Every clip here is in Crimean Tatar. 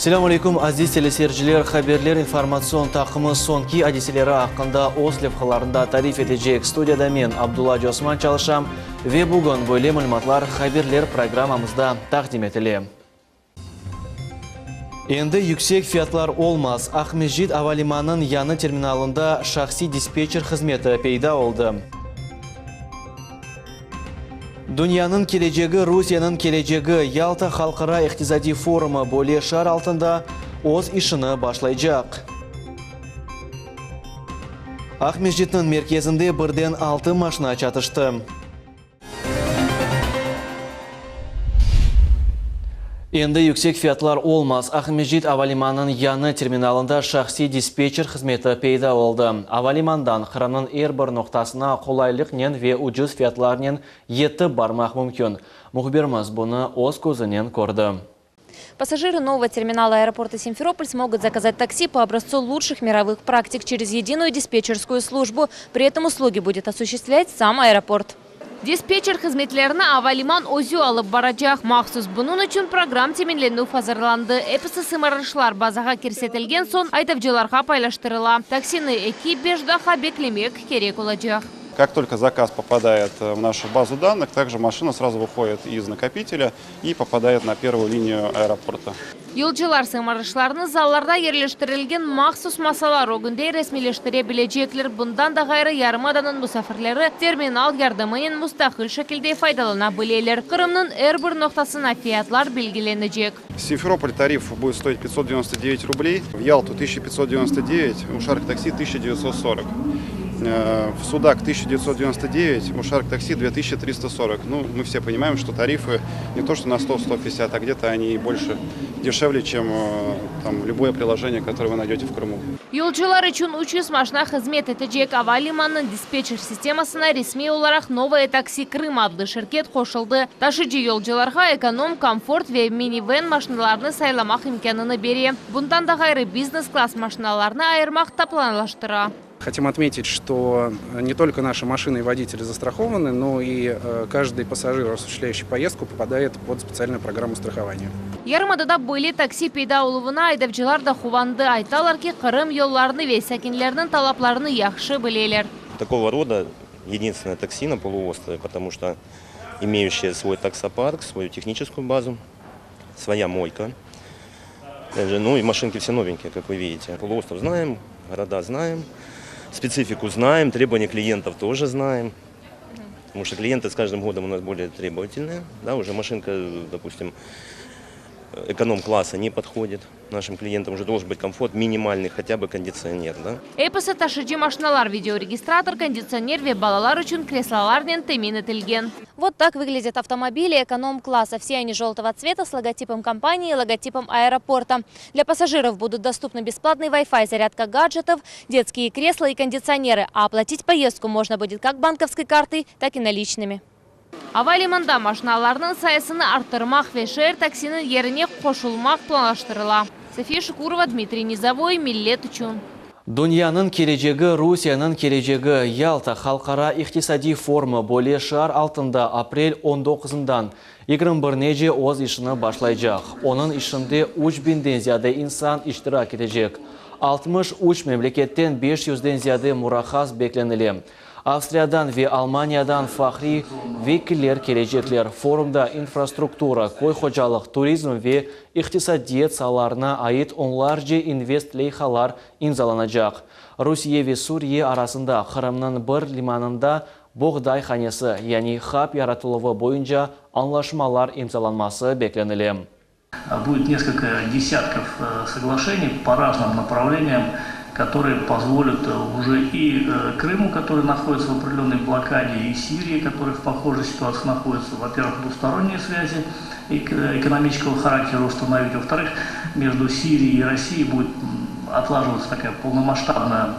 Selâm aleyküm, aziz teleseyirciler! Haberler informatsion taqımı soñki adiseleri aqqında öz levhalarında tarif etecek. Studiyada men, Abdulla Acıosman çalışam ve bugün böyle malümatlar Haberler programmamızda taqdim etile. Endi yüksek fiyatlar olmaz, Aqmescit ava limanınıñ yañı terminalında şahsiy dispetçer hızmeti peyda oldı. Dünyanıñ kelecegi, Rusiyeniñ kelecegi, Yalta halqara iqtisadiy forumı böyle şiar altında öz işini başlaycaq. Aqmescitniñ merkezinde birden altı maşna çatıştı. Endi yüksek fiyatlar olmaz. Aqmescit avalimanınıñ yañı terminalında şahsiy dispetçer hızmeti peyda oldı. Avalimandan Qırımnıñ er bir noqtasına qolaylıqnen ve ucuz fiyatlarnen yetip barmaq mümkün. Mühbirimiz bunı öz közünen kördi. Пассажиры нового терминала аэропорта Симферополь смогут заказать такси по образцу лучших мировых практик через единую диспетчерскую службу. При этом услуги будет осуществлять сам аэропорт. Dispetçer hızmetlerini ava liman özü alıp baracaq. Mahsus bunıñ içün program teminlenüv azırlandı. Episi sımarışlar bazağa kirsetilgen soñ aydavcılarğa paylaştırıla. Taksini eki-beş daqqa beklemek kerek olacaq. Как только заказ попадает в нашу базу данных, также машина сразу выходит из накопителя и попадает на первую линию аэропорта. Yolcular sımarışlarnı zallarda yerleştirilgen mahsus masalar ögünde resmiyleştire bilecekler. Bundan da ğayrı, yarımadanıñ musafirleri terminal yardımınen mustaqil şekilde faydalana bileler. Qırımnıñ er bir noqtasına fiyatlar belgilenecek. В Симферополь тариф будет стоить 599 рублей, в Ялту 1599, у Шарк Такси 1940. В Судак 1999, у Шарк Такси 2340. Ну, мы все понимаем, что тарифы не то что на 100-150, а где-то они и больше дешевле, чем там, любое приложение, которое вы найдете в Крыму. Yolcular içün 300 maşna hızmet etecek ava limanınıñ dispetçer sistemasına resmiy olaraq Novoye taksi Krım adlı şirket qoşuldı. Taşıcı yolcularğa ekonom, komfort ve miniven maşnalarnı saylamaq imkânını bere. Bundan da ğayrı, biznes-klass maşnalarnı ayırmaq ta planlaştıra. Хотим отметить, что не только наши машины и водители застрахованы, но и каждый пассажир, осуществляющий поездку, попадает под специальную программу страхования. Yarımadada böyle taksi peyda oluvına aydavcılar da quvandı. Aytalar ki, Qırım yollarını ve sakinlerniñ talaplarını yahşı bileler. Такого рода единственное такси на полуострове, потому что имеющее свой таксопарк, свою техническую базу, своя мойка. Ну и машинки все новенькие, как вы видите. Полуостров знаем, города знаем, специфику знаем, требования клиентов тоже знаем. Потому что клиенты с каждым годом у нас более требовательные. Да, уже машинка, допустим, эконом-класса не подходит. Нашим клиентам уже должен быть комфорт минимальный, хотя бы кондиционер. Да? Episi taşıcı maşnalar, videoregistrator, konditsioner ve balalar içün kreslolarnen temin etilgen. Вот так выглядят автомобили эконом-класса. Все они желтого цвета с логотипом компании и логотипом аэропорта. Для пассажиров будут доступны бесплатный Wi-Fi, зарядка гаджетов, детские кресла и кондиционеры. А оплатить поездку можно будет как банковской картой, так и наличными. Ava limanında maşnalarnıñ sayısını arttırmaq ve şeer taksiniñ yerine qoşulmaq planlaştırıla. София Шукурова, Дмитрий Низовой, Millet içün. Dünyanıñ kelecegi, Rusiyeniñ kelecegi, Yalta halqara iqtisadiy forumı böyle şiar altında aprel 19-ından 21-nece öz işini başlaycaq. Onıñ işinde 3000-den ziyade insan iştirak etecek. 63 memleketten 500-den ziyade murahhas beklenile. Avstriyadan ve Almaniyadan fahriy vekiller kelecekler. Forumda infrastruktura, köy hocalıq, turizm ve iqtisadiyat saalarına ait onlarca invest leyhalar imzalanacaq. Rusiye ve Suriye arasında Qırımnıñ bir limanında boğday hanesi, yani hab yaratıluvı boyunca añlaşmalar imzalanması beklenile. Будет несколько десятков соглашений по разным направлениям, которые позволят уже и Крыму, который находится в определенной блокаде, и Сирии, которая в похожей ситуации находится, во-первых, двусторонние связи экономического характера установить, во-вторых, между Сирией и Россией будет отлаживаться такая полномасштабная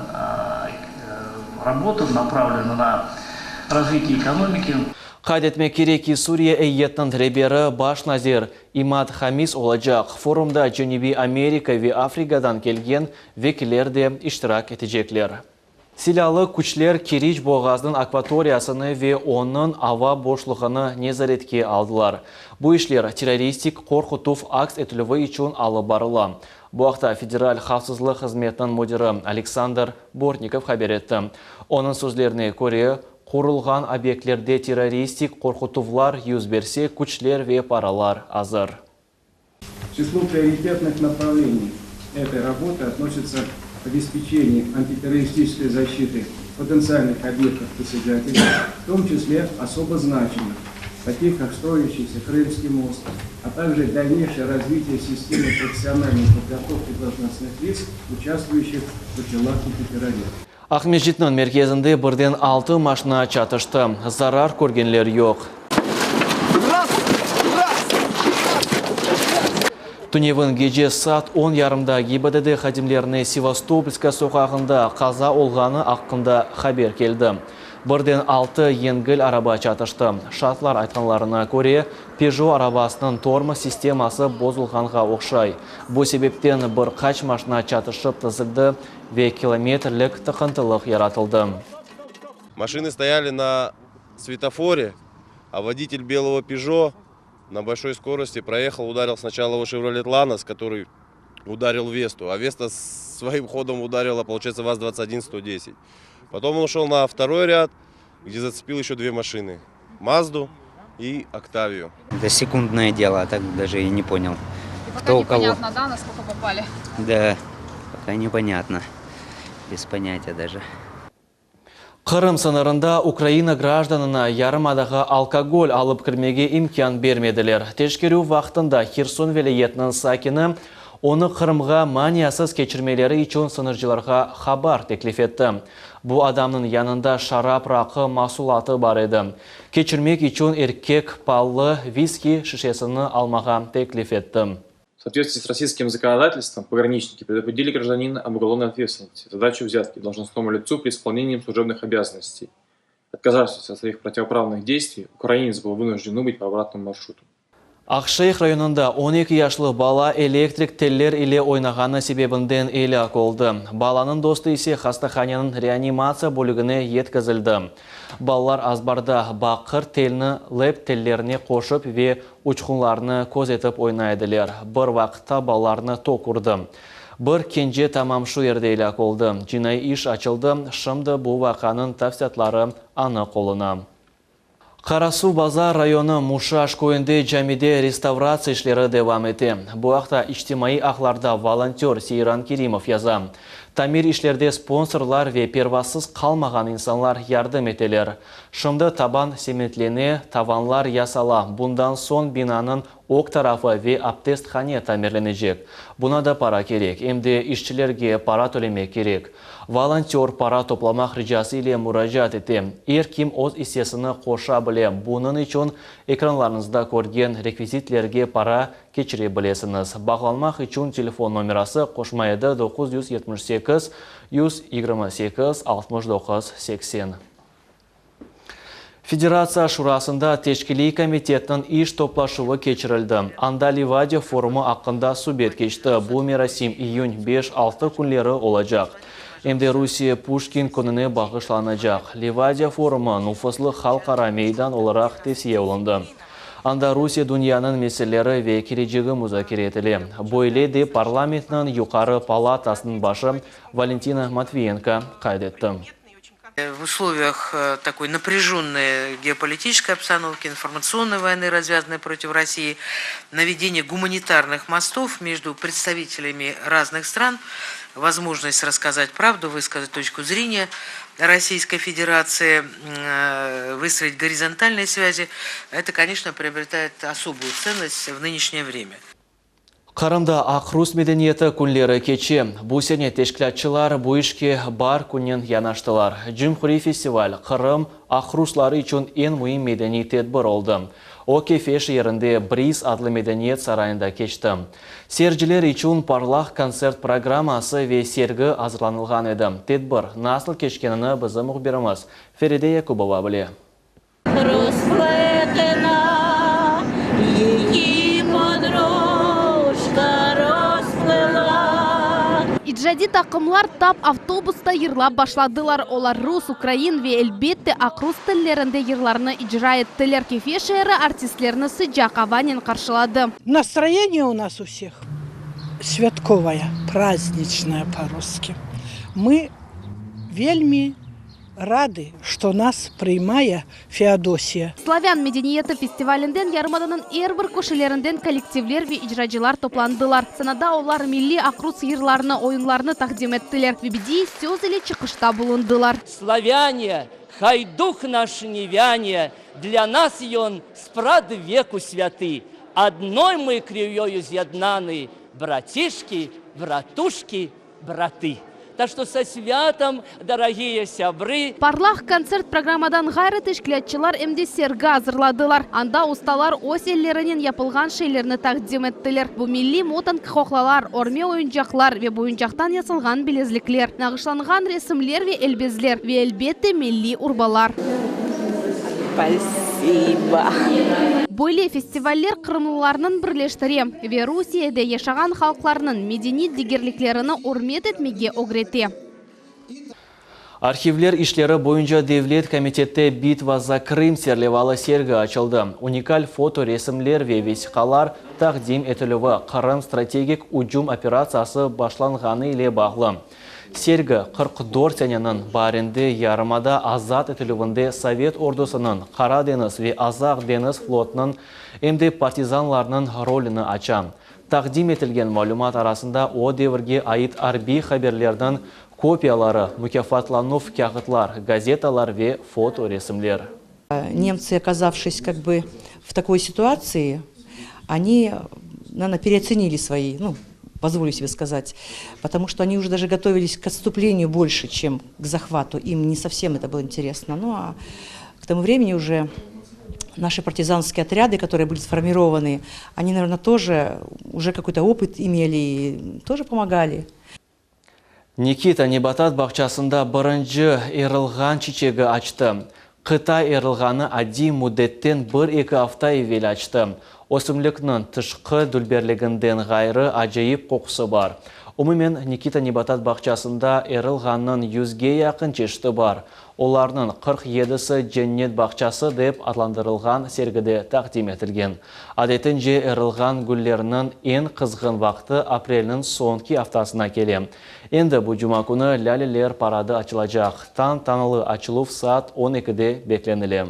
работа, направленная на развитие экономики. Qayd etmek kerek ki, Suriye eyyetiniñ reberi baş nazir İmad Hamis olacaq. Forumda Cenübiy Amerika ve Afrikadan kelgen vekiller de iştirak etecekler. Silâlı küçler Keriç boğazınıñ akvatoriyasını ve onıñ ava boşluğını nezaretke aldılar. Bu işler terroristik qorqutuv aks etilüvi içün alıp barıla. Bu aqta Federal havfsızlıq hızmetiniñ müdiri Aleksandr Bortnikov haber etti. Onıñ sözlerine köre, qurulğan obyektlerde terroristik qorqutuvlar 1berse, küçler ve paralar azır. В число приоритетных направлений этой работы относится обеспечение антитеррористической защиты потенциальных объектов посягательств, в том числе особо значимых, таких как строящийся Крымский мост, а также дальнейшее развитие системы профессиональной подготовки должностных лиц, участвующих в профилактике терроризма. Aqmescitniñ merkezinde birden altı maşina çatıştı. Zarar körgenler yoq. Tünevin gece saat on yarımda GİBDD hadimlerine Sevastopolskaya soqağında qaza olğanı aqqında haber keldi. Birden altı yengil araba çatıştı. Şaatlar aytqanlarına köre, Peugeot arabasınıñ tormoz sisteması bozulğanğa oqşay. Bu sebepten bir qaç maşina çatışıp tizildi ve kilometrlik tıqıntılıq yaratıldı. Машины стояли на светофоре, а водитель белого Peugeot на большой скорости проехал, ударил сначала его Chevrolet Lanos, который ударил Весту, а Веста своим ходом ударила, получается, ВАЗ-21-110. Потом он ушел на второй ряд, где зацепил еще две машины. Мазду и Октавию. Это секундное дело, а так даже и не понял, И пока кто у кого. непонятно, да, насколько попали? Да, пока непонятно. Без понятия даже. Qırım sıñırında Ukraina grajdanına yarımadağa alkogol alıp kirmege imkân bermediler. Teşkerüv vaqtında Herson vilâyetiniñ sakini onı Qırımğa maniasız keçirmeleri içün sıñırcılarğa habar teklif etti. Bu adamnıñ yanında şarap raqı mahsulatı bar edi. Keçirmek içün erkek paalı viski şişesini almağa teklif etti. В соответствии с российским законодательством, пограничники предупредили гражданина об уголовной ответственности за дачу взятки должностному лицу при исполнении служебных обязанностей. Отказавшись от своих противоправных действий, украинец был вынужден убыть по обратному маршруту. Aqşeyh rayonında 12 yaşlı bala elektrik teller ile oynağanı sebebinden elâk oldı. Balanıñ dostu ise hastahaneniñ reanimatsiya bölügine yetkizildi. Balalar azbarda baqır telni led tellerine qoşıp ve uçqunlarnı köz etip oynay ediler. Bir vaqıtta balalarnı tok urdı. Bir kence tamam şu yerde elâk oldı. Cinaiy iş açıldı, şimdi bu vaqianıñ tafsilâtları aniq oluna. Qarasuvbazar rayonı Muşaş köyünde camide restavratsiya işleri devam ete. Bu aqta içtimaiy ağlarda volontör Seyran Kerimov yaza. Tamir işlerde sponsorlar ve pervasız qalmağan insanlar yardım eteler. Şimdi taban sementlene, tavanlar yasala. Bundan soñ binanıñ ög tarafı ve abdesthane tamirlenecek. Buña da para kerek, em de işçilerge para tölemek kerek. Volontör para toplamaq ricası ile muracaat ete. Er kim öz issesini qoşa bile. Bunıñ içün ekranlarıñızda körgen rekvizitlerge para keçire bilesiñiz. Bağlanmaq içün telefon nomerası qoşma 7 978 128 69 80. Federatsiya Şurasında Teşkiliy komitetniñ iş toplaşuvı keçirildi. Anda Livadiya forumı aqqında subet keçti. Bu merasim iyün 5-6 künleri olacaq. Em de Rusiye Puşkin kününe bağışlanacaq. Livadiya forumı nufuzlı halqara meydan olaraq tevsiye olundı. Anda Rusiye dünyanıñ meseleleri ve kelecegi muzakere etile. Böyle dep parlamentniñ yuqarı palatasınıñ başı Valentina Matviyenko qayd etti. В условиях такой напряженной геополитической обстановки, информационной войны, развязанной против России, наведение гуманитарных мостов между представителями разных стран, возможность рассказать правду, высказать точку зрения Российской Федерации, выстроить горизонтальные связи, это, конечно, приобретает особую ценность в нынешнее время. Qırımda Aqrus medeniyeti künleri keçe. Bu sene teşkilâtçılar bu işke bar küçnen yanaştılar. Cumhuriy festival Qırım Aqrusları içün eñ müim medeniy tedbir oldı. O Kefe şeerinde Briz adlı medeniyet sarayında keçti. Seyirciler içün parlaq kontsert programması ve sergi azırlanılğan edi. Tedbir nasıl keçkenini bizim mühbirimiz Feride Yakubova bile. Розплетена, її подружка розплела. İcadiy taqımlar tap avtobusta yırlap başladılar. Olar rus, ukrain ve, elbette, aqrus tillerinde yırlarnı icra ettiler. Kefe şeeri artistlerni sıcaq avanen qarşıladı. Nastroyeniye u nas u vseh svâtkovaya, prazdniçnaya po-russki. Mı velmi Radı, çto nas priymaya Feodosiya. Slavân medeniyeti festivalinden yarımadanıñ er bir köşelerinden kollektivler ve icracılar toplandılar. Sanada olar milliy aqrus yırlarını, oyunlarnı taqdim ettiler ve bediiy söz ile çıqışta bulundılar. Slavâne, hay duh naş ne vâne, Dlâ nas yon spradveku svâtıy, Odnoy mı krivyoyu z'yednanı, Bratişki, bratuşki, Bratı. Tak çto so svâtom, dorogiye sâbrı! Parlaq kontsert programmadan ğayrı teşkilâtçılar em de sergi azırladılar. Anda ustalar öz ellerinen yapılğan şeylerni taqdim ettiler. Bu milliy motank qoqlalar, örme oyuncaqlar ve boyuncaqtan yasalğan bilezlikler, nağışlanğan resimler ve elbezler ve, elbette, milliy urbalar. Böyle festivaller qırımlılarnıñ birleştire ve Rusiyede yaşağan halqlarnıñ medeniy degerliklerini ürmet etmege ögrete. Arhivler işleri boyunca devlet komitette Bitva za Krım serlevalı sergi açıldı. Unikal fotoresimler ve vesiqalar taqdim etilüvi Qırım strategik ücüm operatsiyası başlanğanı ile bağlı. Sergi, 44 seneniñ baarinde yarımada azat etilüvinde sovet ordusınıñ, Qara deñiz ve Azaq deñiz flotunıñ, em de partizanlarnıñ rolüni aça. Taqdim etilgen malümat arasında o devirge ait arbiy haberlerniñ kopiyaları, mukâfatlanuv kâğıtlar, gazetalar ve fotoresimler. Nemtsı, okazavşись kak bı v takoy situatsii, oni, naverno, pereotsenili svoi, nu, pozvolю себе skazat, potomu çto oni uje daje gotovilis k otstupleniyu bolşe, çem k zahvatu, im ne sovsem eto bylo interesno. Nu, a k tomu vremeni uje naşi partizanskiye otrâdy, kotorıye byli sformirovany, oni, naverno, tože uje kakoy-to opıt imeli i tože pomogali. Nikita nebatat bağçasında birinci erılğan çiçegi açtı. Qıtay erılğanı adiy müddetten bir-eki afta evel açtı. Ösümlikniñ tışqı dülberliginden ğayrı acayip qoqusı bar. Umumen, Nikita nebatat bağçasında erılğannıñ yüzge yaqın çeşiti bar. Olarnıñ 47-si Cennet bağçası dep adlandırılğan sergide taqdim etilgen. Adetince, erılğan gülleriniñ eñ qızğın vaqtı aprelniñ soñki aftasına kele. Endi bu cuma künü lâleler paradı açılacaq. Tantanalı açıluv saat on ekide beklenile.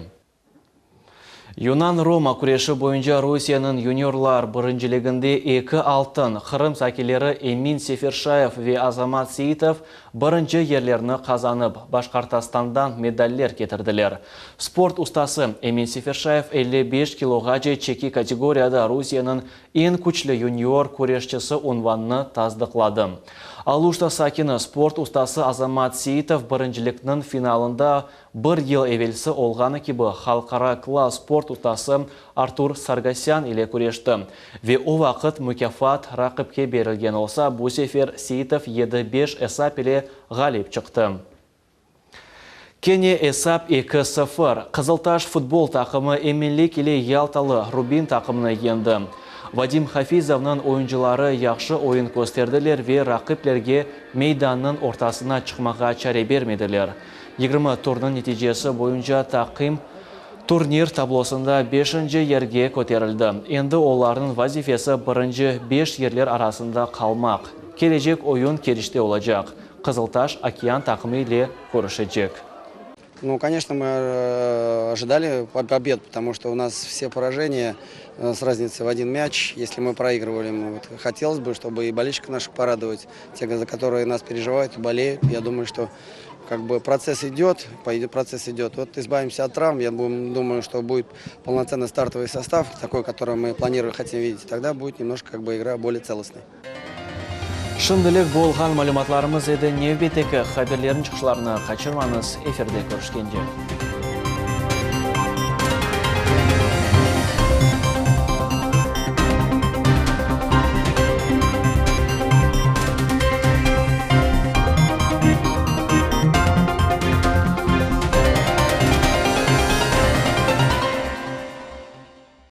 Yunan-roma küreşi boyunca Rusiyeniñ yuniorlar birinciliginde eki altın, Qırım sakinleri Emin Seferşayev ve Azamat Seitov birinci yerlerni qazanıp, Başqortostandan medaller ketirdiler. Sport ustası Emin Seferşayev 55 kiloğace çeki kategoriyada Rusiyeniñ Eñ küçlü yunior küreşçisi unvanını tasdıqladı. Aluşta sakini, sport ustası Azamat Seitov birincilikniñ finalında bir yıl evelsi olğanı kibi halqara klass sport ustası Artur Sargasyan ile küreşti ve o vaqıt mukâfat raqipke berilgen olsa, bu sefer Seitov yedi beş esap ile ğalip çıqtı. Kene esap eki sıfır. Qızıltaş futbol taqımı eminlik ile Yaltalı Rubin taqımını yeñdi. Vadim Hafizovnıñ oyuncıları yahşı oyun kösterdiler ve raqiplerge meydannıñ ortasına çıqmağa çare bermediler. 20 turnıñ neticesi boyunca taqım turnir tablosında beşinci yerge köterildi. Endi olarnıñ vazifesi birinci beş yerler arasında qalmaq. Kelecek oyun Keriçte olacaq. Qızıltaş Okean taqımı ile körüşecek. Nu, конечно, мы э, ожидали побед, потому что у нас все поражения э, с разницей в один мяч. Если мы проигрывали, вот, хотелось бы, чтобы и болельщиков наших порадовать, те, за которые нас переживают и болеют. Я думаю, что как бы процесс идет, процесс идет. Вот избавимся от травм, я думаю, что будет полноценный стартовый состав, такой, который мы планировали, хотим видеть. Тогда будет немножко как бы игра более целостной. Şimdilik bu olğan malümatlarımız edi. Nevbetteki haberlerniñ çıqışlarını qaçırmañız. Efirde körüşkence.